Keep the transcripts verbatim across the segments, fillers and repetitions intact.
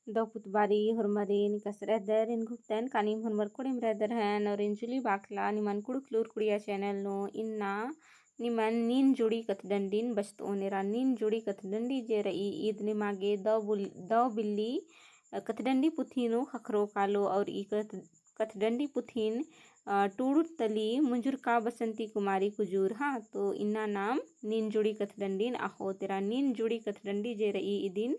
दव पुत बारी होरमरिन कसरदर इन घुटन कानिम होरमर कोड़ेम रअदर हन और इंजुली बाखला निमन कुँड़ुख़ लूर कुड़िया channel नू इन्ना निमन नीन जोड़ी कथडंडीन बचतओन एरा। नीन जोड़ी कथडंडी जे रई ईद निमा गे दव बुल-, दव बिल्ली कथडंडी पुथी नू ख़क्खरो कालो और ई कथ-, कथडंडी पुथिन, अ, टूड़ुर तली मुंजुरका बसंती कुमारी कुजूर, हाँ, तो इन्ना नाम नीन जोड़ी कथडंडीन अख़ओत एरा। नीन जोड़ी कथडंडी जे रई इदिन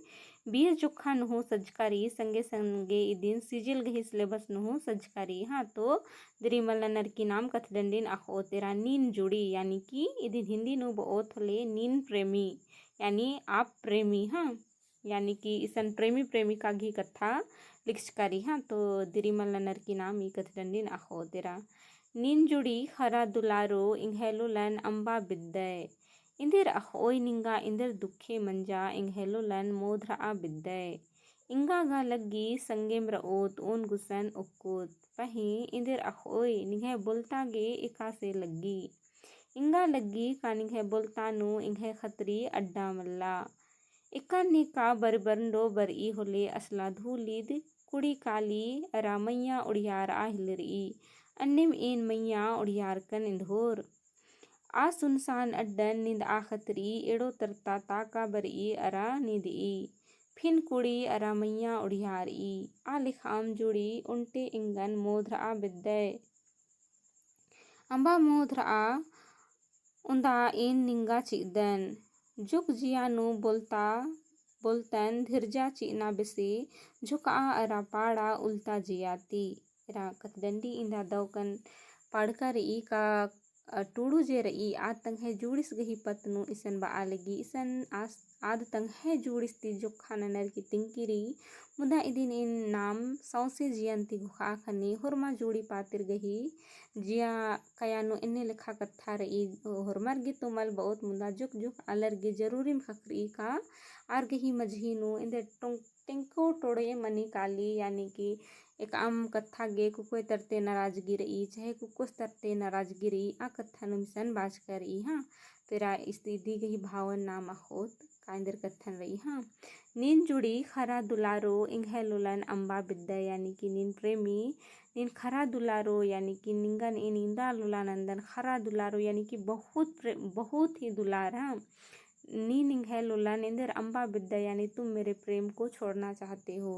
बीस जोक्खा नू सज्जका रई, संगे संगे इदिन सीजल गही syllabus नू सज्जका रई, हाँ, तो दिरी मल्ला नरकी नाम कथडंडीन अख़ओत एरा। नीन जोड़ी, यानी कि इदिन हिंदी नू बओत होले नीन प्रेमी, यानी आप प्रेमी, हाँ। यानी कि इसन प्रेमी प्रेमिका गही कत्था लिखचका रई, हाँ, तो दिरी मल्ला नरकी नाम ई कथडंडीन अख़ओत एरा। नीन जोड़ी ख़र्रा दुलारो एंग्है लोलन अम्बा बिद्दय। एन्देर अख़ओय निंगा एन्देर दुखे मंजा एंग्है लोलन मोधरआ बिद्दय। एंगा गा लग्गी संगेम रओत ओन गुसन ओक्कोत। पहें एन्देर अख़ओय निंग्है बोलता गे एकासे लग्गी। एंगा लग्गी का निंग्है बोलता नू एंग्है खतरी अड्डा मल्ला। एकान्ने का बरबंडो बरई होले असला धूलिद कुड़ी काली अरा मइय्याँ उड़ियारआ हिलरई। अन्नेम एन मइय्याँ उड़ियारकन एन्धोर। आ सुनसान अड्डन निंदआ खतरी एड़ो तरता ताका बरई अरा निंदई। फिन कुड़ी अरा मइय्याँ उड़ियारई। आ लेखअम जोड़ी ओन्टे एंगन मोधरआ बेद्दय। अम्बा मोधरआ उन्दा एन निंगा चिअदन। जोक जिया नू बोलता, बोलतन धिरजा चिअना बेसे झोकआ अरा पाड़ा उल्ता जिया ती। एरा कथडंडी इन्दा दौकन पाड़का रई का, अ, टूड़ू जे रई, आद तंग्है जूड़िस गही पत्त नू इसन बआ लगी, इसन आस आद तंग्है जूड़िस ती जोक्खा ननर की तिंकी रई। मुदा इदिन एन नाम सौंसे जियन ती घोखा ख़ने होरमा जूड़ी पातिर गही जिया कया नू एन्ने लेखा कत्था रई। होरमर गे तो मल बओत मुदा जोक जोक आलर गे जरूरिम ख़क्खरई का आर गही मझी नू एन्देर टोंक टेंको टोड़े मनी काली, यानी कि एकअम कत्था गे कुकोय तरते नाराजगी रई, चाहे कुकोस तरते नाराजगी रई, आ कत्था नू इसन बाचका रई, हाँ। तो एरा इस्तिदी गही भावन नाम अख़ोत का एन्देर कत्थन रई, हाँ। नीन जोड़ी ख़र्रा दुलारो एंग्है लोलन अम्बा बिद्दय, यानी कि नीन प्रेमी, नीन ख़र्रा दुलारो, यानी कि निंगन एन इन्दा लोला नन्दन, ख़र्रा दुलारो, यानी कि बहुत प्रे-, बहुत ही दुलार, हाँ। नीन एंग्है लोलन एन्देर अम्बा बिद्दय, यानी तुम मेरे प्रेम को छोड़ना चाहते हो।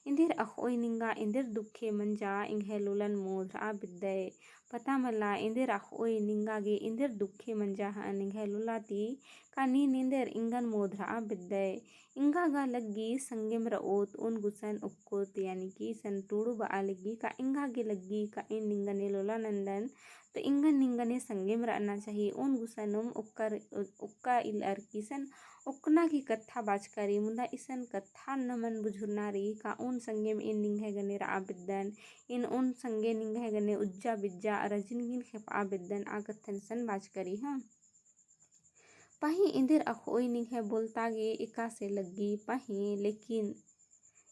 एन्देर अख़ओय निंगा एन्देर दुखे मंजा एंग्है लोलन मोधरआ बिद्दय। पता मल्ला एन्देर अख़ओय निंगा गे एन्देर दुखे मंजा हअन एंग्है लोला ती, का नीन एन्देर एंगन मोधरआ बिद्दय। एंगा गा लग्गी संगेम रओत ओन गुसन ओक्कोत, यानी कि इसन टूड़ू बआ लग्गी का एंगा गे लग्गी का एन निंगने लोला नन्दन, तो एंगन निंगने संगेम रअना चाही। ओन गुसनुम ओक्का, ओक्का इलअर की इसन ओक्कना की कत्था बाचका रई, मुदा इसन कत्था नमन बुझुरना रई का ओन संगेम एन निंग्है गने रआ बिद्दन, एन ओन संगे निंग्है गने उज्जा बिज्जा अरा जिनगिन खेपआ बिद्दन, आ कत्थन इसन बाचका रई, हाँ। पहें एन्देर अख़ओय निंग्है बोलता गे एकासे लग्गी, पहें लेकिन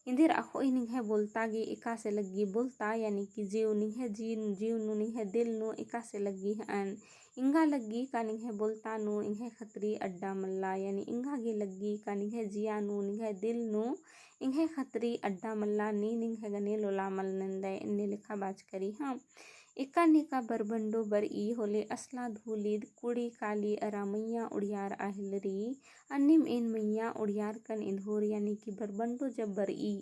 एन्देर अख़ओय निंग्है बोलता गे एकासे लग्गी, बोलता यानी कि जीव, निंग्है जी-, जीव नू, निंग्है दिल नू एकासे लग्गी हअन। एंगा लग्गी का निंग्है बोलता नू एंग्है खतरी अड्डा मल्ला, यानी एंगा गे लग्गी का निंग्है जिया नू, निंग्है दिल नू एंग्है खतरी अड्डा मल्ला, नीन निंग्है गने लोला मल नन्दय, एन्ने लेखा बाचका रई, हाँ। एकान्ने का बरबंडो बरई होले असला धूलिद कुड़ी काली अरा मइय्याँ उड़ियारआ हेलरी। अन्नेम एन मइय्याँ उड़ियारकन एन्धोर, यानी कि बरबंडो जब बरई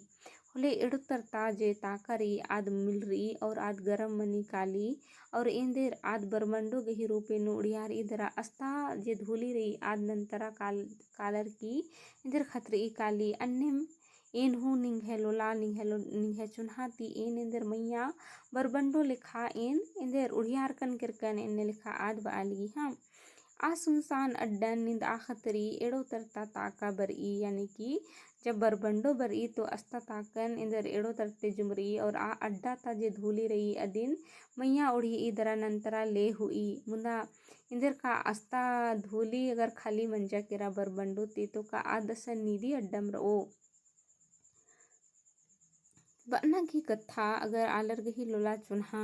होले एड़ो तरता जे ताका रई आद मिलरई और आद गरम मनी काली और एन्देर आद बरबंडो गही रूपे नू उड़ियारई दरा अस्ता जे धूली रई आद नन्तरा काल-, कालर की एन्देर खतरई काली। अन्नेम एन हूँ निंग्है लोला, निंग्है लो-, निंग्है चुन्हा ती एन एन्देर मइय्याँ बरबंडो लेखा एन एन्देर उड़ियारकन केरकन एन्ने लेखा आद बआ लगी, हाँ। आ सुनसान अड्डन निंदआ खतरी एड़ो तरता ताका बरई, यानी कि जब बरबंडो बरई तो अस्ता ताकन एन्देर एड़ो तरते जुमरई और आ अड्डा ता जे धूली रई अदिन मइय्याँ उड़ियई दरा नन्तरा ले हुई। मुदा एन्देर का अस्ता धूली अगर खाली मंजा केरा बरबंडो ती तो का आद असन नीदी अड्डम रओ। बअना की कत्था अगर आलर गही लोला चुन्हा,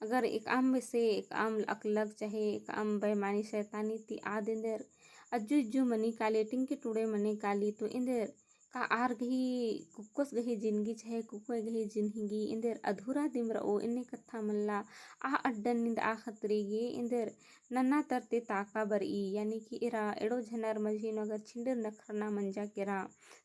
अगर एकअम बेसे एकअम अकलग चाहे एकअम बेईमानी शैतानी ती आद एन्देर अज्जु इज्जु मनी काली, टिंकी टूड़े मनी काली, तो एन्देर का आर गही कुक्कोस गही जिनगी चहे कुक्कोय गही जिनगी एन्देर अधूरा दिम रओ, एन्ने कत्था मल्ला। आ अड्डन निंदआ खतरी गे एन्देर नन्ना तरती ताका बरई, यानी कि एरा एड़ो झनर मझी नू अगर छिंडर नखरना मंजा केरा,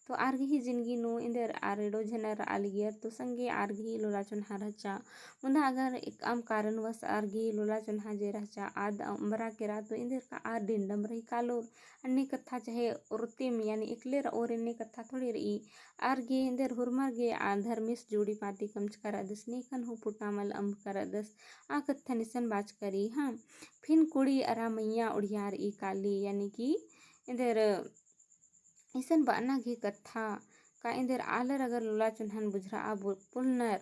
तो आर गही जिनगी नू एन्देर आर एड़ो झनर रआ लगियर, तो संगे आर गही लोला चोन्हा रहचा। मुन्दा अगर एकअम कारणवश आर गही लोला चोन्हा जे रहचा आद अम्बरा केरा, तो एन्देर का आर डिंडम रई कालोर। अन्ने कत्था चहे ओरतिम, यानी एकले रओर एन्ने कत्था थोड़ी रई। आर गे एन्देर हुरमर गे आ धर्मेस जोड़ी पाती कमचका रअदस, नेकन हूँ पुटा मल अम्बका रअदस। आ कत्थन इसन बाचका रई, हाँ। फिन कुड़ी अरा मइय्याँ उड़ियारई काली, यानी कि एन्देर इसन बअना गही कत्था का एन्देर आलर अगर लोला चोन्हन बुझुरआ बु-, पोलनर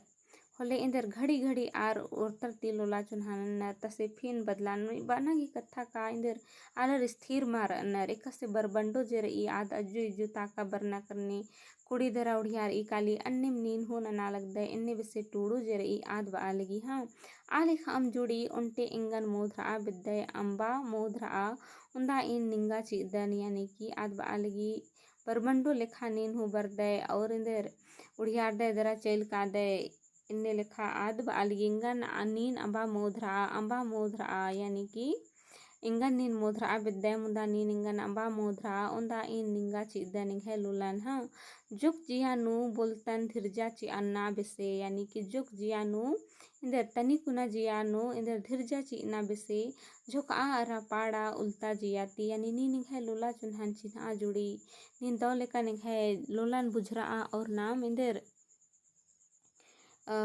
होले एन्देर घड़ी घड़ी आर ओरतर ती लोला चोन्हा नन्नर, तसे फिन बदलान बअना गही कत्था का एन्देर आलर स्थिर मा रअनर। एकासे बरबंडो जे रई आद अज्जु इज्जु ताका बरना करने कुड़ी दरा उड़ियारई काली, अन्नेम नीन हूँ नना लगदय, एन्ने बेसे टूड़ू जे रई आद बआ लगी, हाँ। आ लेखा अम्बा जोड़ी ओन्टे एंगन मोधरआ बेद्दय, अम्बा मोधरआ, ओन्दा ईन निंगा चिअदन, यानी कि आद बआ लगी बरबंडो लेखा नीन हूँ बरदय और एन्देर उड़ियारदय दरा चइल कादय, एन्ने लेखा आद बआ लगी एंगन आ नीन अम्बा मोधरआ, अम्बा मोधरआ, यानी कि एंगन नीन मोधरआ बेद्दय, मुन्दा नीन एंगन अम्बा मोधरआ, ओन्दा ईन निंगा चिअदन एंग्है लोलन, हाँ। जोक जिया नू बोलतन धिरजा चिअना बेसे, यानी कि जोक जिया नू एन्देर तनी कुना जिया नू एन्देर धिरजा चिअना बेसे, झोंकआ अरा पाड़ा उल्ता जिया ती, यानी नीन एंग्है लोला चोन्हन चिन्हआ जोड़ी, नीन दव लेकन एंग्है लोलन बुझुरआ और नाम एन्देर अ,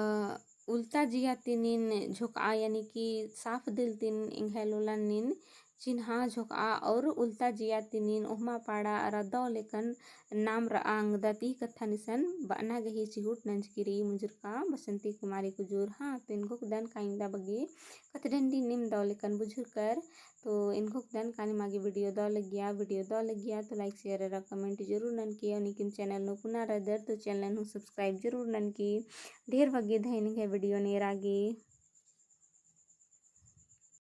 उल्ता जिया ती नीन झोंकआ, यानी कि साफ दिल ती एंग्है लोलन नीन चिन्हआ झोंकआ और उल्ता जिया ती नीन ओहमा पाड़ा अरा दव लेकन नाम रआ अंगदत। ई कत्थन इसन बअना गही चिहुट नंजकी रई मुजुरका बसंती कुमारी कुजूर। हाँ, तो एन घोखदन का इन्दा बग्गे कत्थडंडी नीम दव लेकन बुझुरकर। तो एन घोखदन का निमा गे video दव लगिया, video दव लगिया तो like, share अरा comment जरूर ननकी। और नीकिम channel नू पुना रअदर तो channel नू subscribe जरूर ननकी। ढेर बग्गे धैन एंग्है video नू एरा गे।